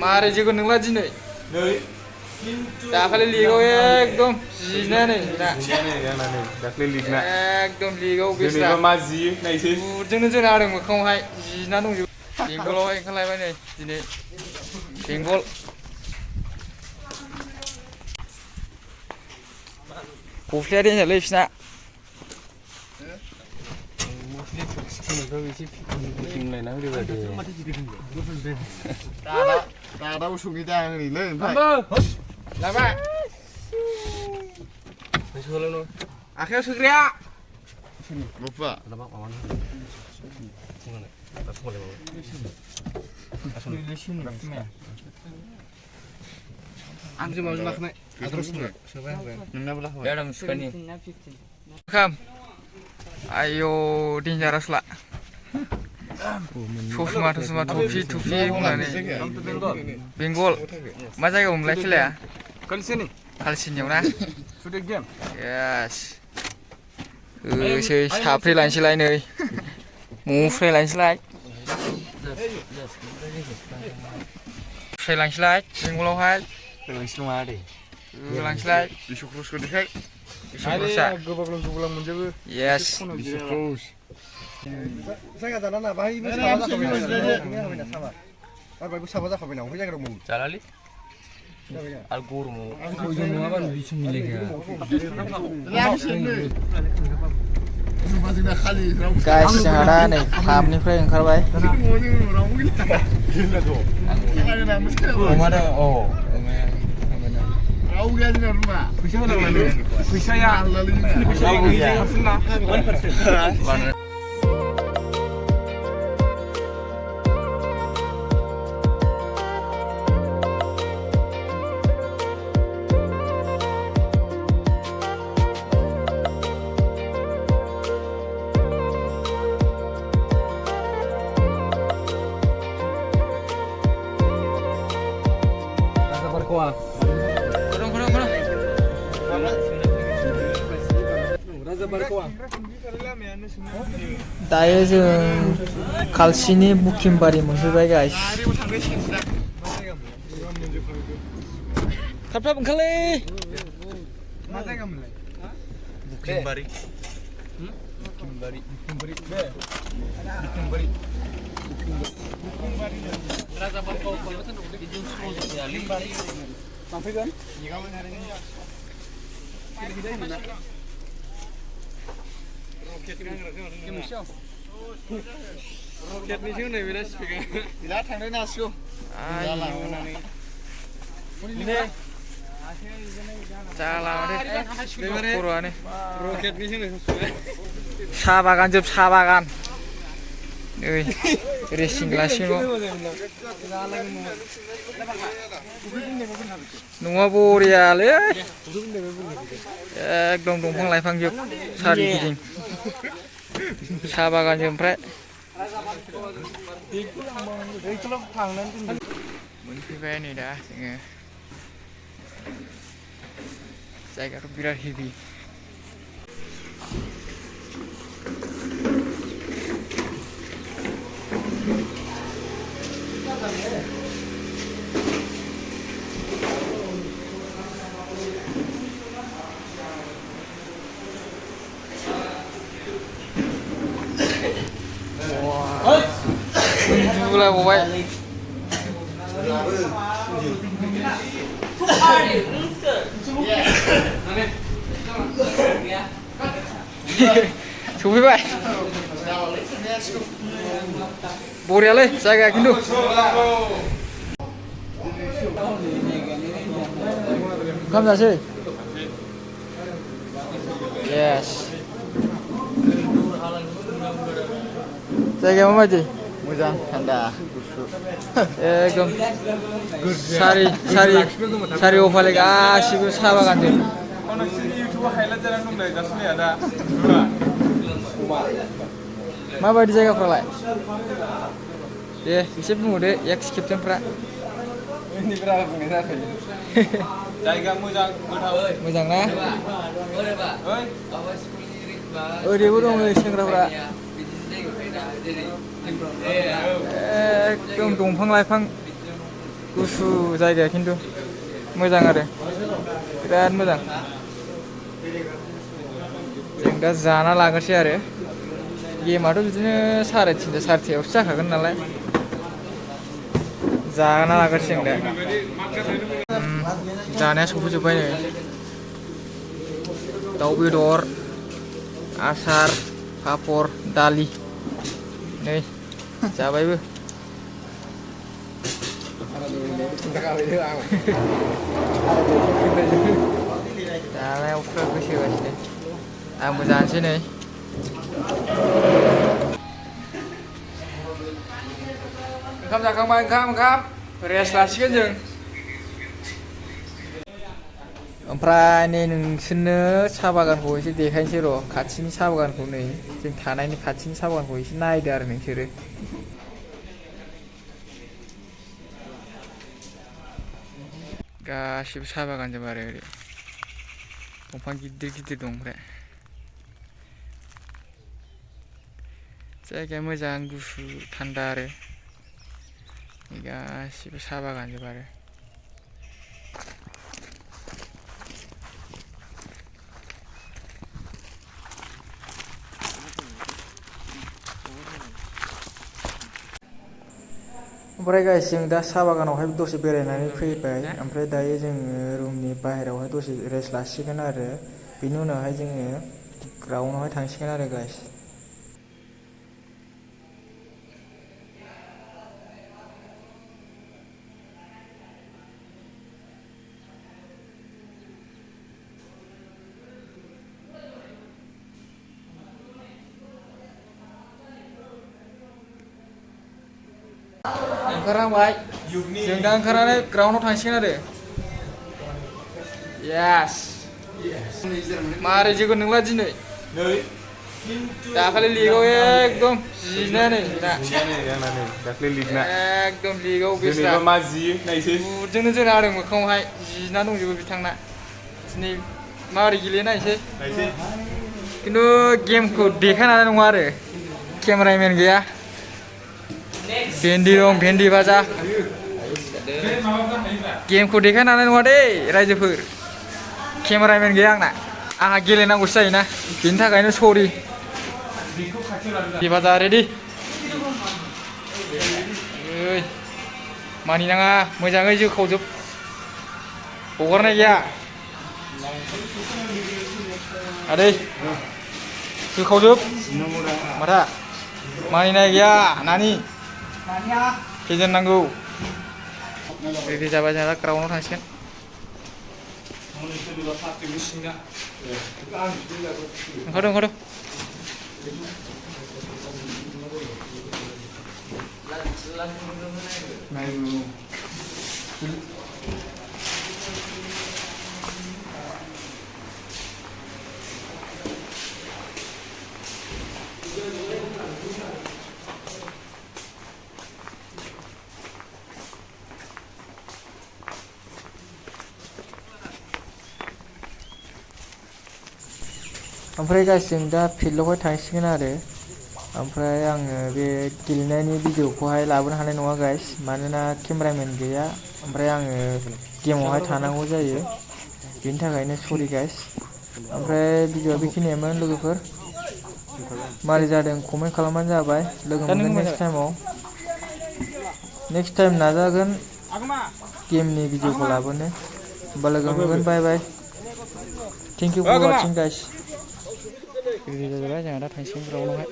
मारै जोगोन नोंला दिनै दाखालि लिगाव एकदम जिनानै दाख्लै लिगना एकदम लिगाव बेसेरा मा जियो नायसै बुटजोंनो जोना होदों मोखाङावहाय जिना दंजोबो बेंगलावहाय ओंखारलायबाय नै दिनै बेंगल गस्लाया देन्जारलै बिसिना दादा उसुङै दाङोलै ओमफ्राय लाबाय आखायाव सोग्राया गफा आंसो माबाजों लाखानाय आयौ डेन्जारास ला ससमा थसमा टफि होननानै बेंगल मा जायगायाव मोनलाय खेलाया कालसिनियाव ना येस होसै साफ्रै लानोसैलाय नै मफ्राय लानोसैलाय फ्राय लानोसैलाय बेंगलावहाय लांसैलाय बिसक्रसखौ देखाय गोबां मोनजोबो येस जायगा दाना ना बाहाय साबा जाखाबाय ना बे जायगायाव मावो जालालै आरो गरमाव सयजन नङाबानो बिसम मिलायखाया गाइस जोंहा दा नै क्लाबनिफ्राय ओंखारबाय अमा दं औ राव गैया जोंना रुमा फैसा होनांगौ फैसाया दायो जों कालसिनि बुकिमबारि मोनफैबाय गाइस थाब थाब ओंखारलै मा जायगा मोनलाय बुकिमबारि लांफैगोन रकेटनिसो होननाय बेना स्पिका गैला थांनाय नासिगौ जाला खर'आनो रकेटनिसो साहा बागान जोब साहा बागान नै रेसिं लासिगौ नङा बरियालै एकदम दंफां लाइफां जोब सारिगिदिं साहा बागान जोब ओमफ्राय मोनफैबाय नै दा जोङो जायगाथ' बिराद हेभि उन्दुलाबावबाय सफैबाय बरियालै जायगाया खिन्थु ओंखाम जासै येस जायगाया माबायदि मोजां थान्दा गुसु एकदम सारि अफाले गासिबो साहा बागानजों माबायदि जायगाफ्रालाय दे एसे बुंहरदो एक्स केप्टेनफ्रा जायगा मोजां गोथाव मोजां ना ओरैबो दं नै सेंग्राफ्रा एकदम दंफां लाइफां गुसु जायगाया खिन्थु मोजां आरो बिराद मोजां। जों दा जाना लाग्रोसै आरो गेमाथ' बिदिनो 3:30 4:00आवसो जाखागोन नालाय जाना लाग्रोसै जों दा। जानाया सफैजोब्बाय नै दाउ बेदर आसार पापर दालि नै जाबायबो। जानायाव फुरा गोसो होगासिनो आंबो जानोसै नै। ओंखाम जाखांबाय ओंखाम रेस्ट लासिगोन जों। ओमफ्राय नै नोंसोरनो साहा बागानखौ एसे देखायनोसै र' खाथिनि साहा बागानखौ नै जों थानायनि खाथिनि साहा बागानखौ एसे नायदो आरो नोंसोरो। गासिबो साहा बागानजोब आरो ओरै दंफां गिदिर गिदिर दं। ओमफ्राय जायगाया मोजां गुसु थान्दा आरो गासिबो साहा बागानजोब आरो। ओमफ्राय गाइस जों दा साहा बागानावहाय दसे बेरायनानै फैबाय। ओमफ्राय दायो जोङो रुमनि बाहेरायावहाय दसे रेस्ट लासिगोन आरो बेनि उनावहाय जोङो ग्राउन्डआवहाय थांसिगोन आरो गाइस। ओंखारहांबाय जों दा ओंखारनानै ग्राउन्डआव थांसिगोन आरो। यास मारै जोगोन नोंला दिनै दाखालि लिगाव एकदम जिनानै दाख्लै लिगना एकदम लिगाव जेनेबा मा जियो नायसै बुटजोंनो जोना आरो मोखाङावहाय जिना दंजोबो बिथांना। दिनै माबोरै गेलेयो नायसै खिन्थु गेमखौ देखायनो हानाय नङा आरो केमेरामेन गैया। भेन्दि दं भेन्दि भाजा गेमखौ देखायनो हानाय नङा दे रायजोफोर केमेरामेन गैया आंहा गेलेनांगौसो जायोना बेनि थाखायनो सरि। भेन्दि भाजा रेडि मानिनाङा मोजाङै जोखावजोब हगारनाय गैया आदै जोखावजोब माथा मानिनाय गैया नानि फेजेननांगौ। रेडि जाबाय जोंहा ग्राउन्डआव थांसिगोन। ओंखारदो ओमफ्राय गाइस जों दा फिल्डआवहाय थांसिगोन आरो। ओमफ्राय आङो बे गेलेनायनि भिडिअखौहाय लाबोनो हानाय नङा गाइस मानोना केमेरामेन गैया। ओमफ्राय आङो गेमावहाय थानांगौ जायो बेनि थाखायनो सरि गाइस। ओमफ्राय भिडिअआ बेखिनियामोन लोगोफोर मारै जादों कमेन्ट खालामबानो जाबाय। लोगो मोनगोन नेक्स्ट टाइमाव। नेक्स्ट टाइम नाजागोन गेमनि भिडिअखौ लाबोनो। होमबा लोगो मोनगोन bye bye. Thank you for watching guys. Ready जाबाय जोंहा दा थांसिगोन ग्राउन्डआवहाय।